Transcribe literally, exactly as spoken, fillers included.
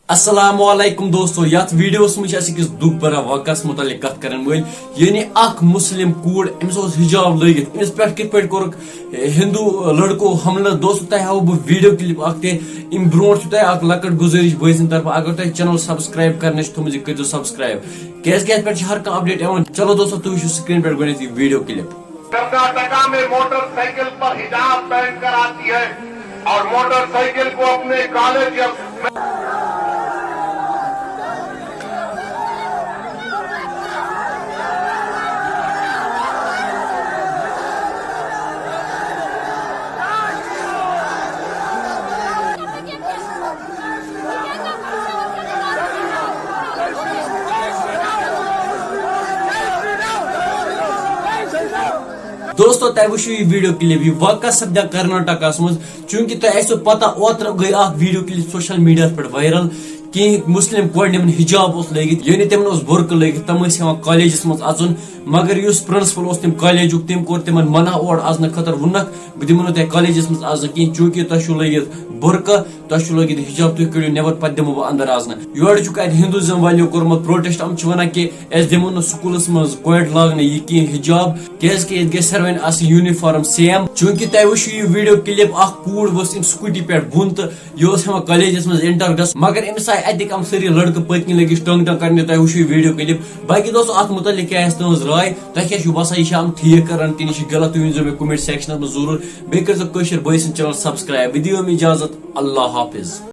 السلام علیکم دوستو، یتھ ویڈیوس منٛز چھِ أسۍ أکِس دُکھ بھرا واقعس متعلق کتھ کرن وٲلۍ، یعنی اکھ مسلم کوٗر، أمِس اوس حجاب لٲگِتھ، أمِس پٮ۪ٹھ کِتھ پٲٹھۍ کوٚرُکھ ہندو لڑکو حملہٕ۔ دوستو، تۄہہِ ہاوو بہٕ ویڈیو کلپ اکھ تہِ۔ امہِ برونٛٹھ چھُ تۄہہِ اکھ لۄکٕٹ گُزٲرِش بٲے سٕنٛدِ طرفہٕ، اگر تۄہہِ چینل سبسکرائب کرنٕچ تھٲومٕژ، یہِ کٔرۍزیو سبسکرائب، کیازِ کہِ اتھ پٮ۪ٹھ چھِ ہر کانٛہہ اپڈیٹ یِوان۔ چلو دوستو، تُہۍ وٕچھِو سکرین پٮ۪ٹھ گۄڈٕنیتھ یہِ ویڈیو کلپ۔ کرناٹکا میں موٹر سائیکل پر حجاب پہن کر آتی ہے اور موٹر سائیکل کو اپنے کالج یا دوستو، تۄہہِ وٕچھِو یہِ ویڈیو کلپ، یہِ واقعہ سپدیو کرناٹکاہس منٛز۔ چوٗنٛکہِ تۄہہِ آسیو پتہ، اوترٕ گٔے اکھ ویڈیو کلپ سوشل میڈیاہس پٮ۪ٹھ وائرل۔ کینٛہہ مسلم کورِ، یِمن حجاب اوس لٲگِتھ، یعنی تِمن اوس برقعہٕ لٲگِتھ، تِم ٲسۍ ہٮ۪وان کالیجس منٛز اژُن، مگر یُس پرنسپل اوس تمہِ کالیجُک، تٔمۍ کوٚر تِمن منع اور اژنہٕ خٲطرٕ، ووٚننکھ، بہٕ دِمو نہٕ تۄہہِ کالیجس منٛز اژنہٕ کینٛہہ، چوٗنٛکہِ تۄہہِ چھُو لٲگِتھ برقعہٕ، تۄہہِ چھُو لٲگِتھ حجاب، تُہۍ کٔڑِو نٮ۪بر، پتہٕ دِمو بہٕ اندر اژنہٕ۔ یورٕ چھُکھ اتہِ ہندوازم والیو کوٚرمُت پروٹیسٹ، یِم چھِ ونان کہِ أسۍ دِمو نہٕ سکوٗلس منٛز کورِ لاگنہٕ یہِ کینٛہہ حجاب، کیازِ کہِ ییٚتہِ گژھِ ساروین آسٕنۍ یونیفارم سیم۔ چوٗنٛکہِ تۄہہِ وٕچھِو یہِ ویڈیو کلپ، اکھ کوٗر ؤژھ امہِ سکوٗٹی پٮ۪ٹھ بۄن تہٕ یہِ اوس ہٮ۪وان کالیجس منٛز انٹر گژھُن، مگر أمِس آیہِ اتِکۍ یِم سٲری لڑکہٕ پٔتۍ کِنۍ لٔگِتھ ٹنگ ٹنگ کرنہِ۔ تۄہہِ وٕچھِو یہِ ویڈیو کلپ۔ باقی دوستو، اتھ متعلق کیٛاہ آسہِ تُہنٛز راے؟ تۄہہِ کیٛاہ چھُو باسان، یہِ چھا یِم ٹھیٖک کران کِنہٕ یہِ چھُ غلط؟ تُہۍ ؤنۍزیو مےٚ comment sectionس منٛز ضروٗر۔ بیٚیہِ کٔرۍزیو کٲشِر بٲے سٕنٛد channel subscribe۔ بہٕ دِیو أمۍ اجازت۔ اللہ حافظ۔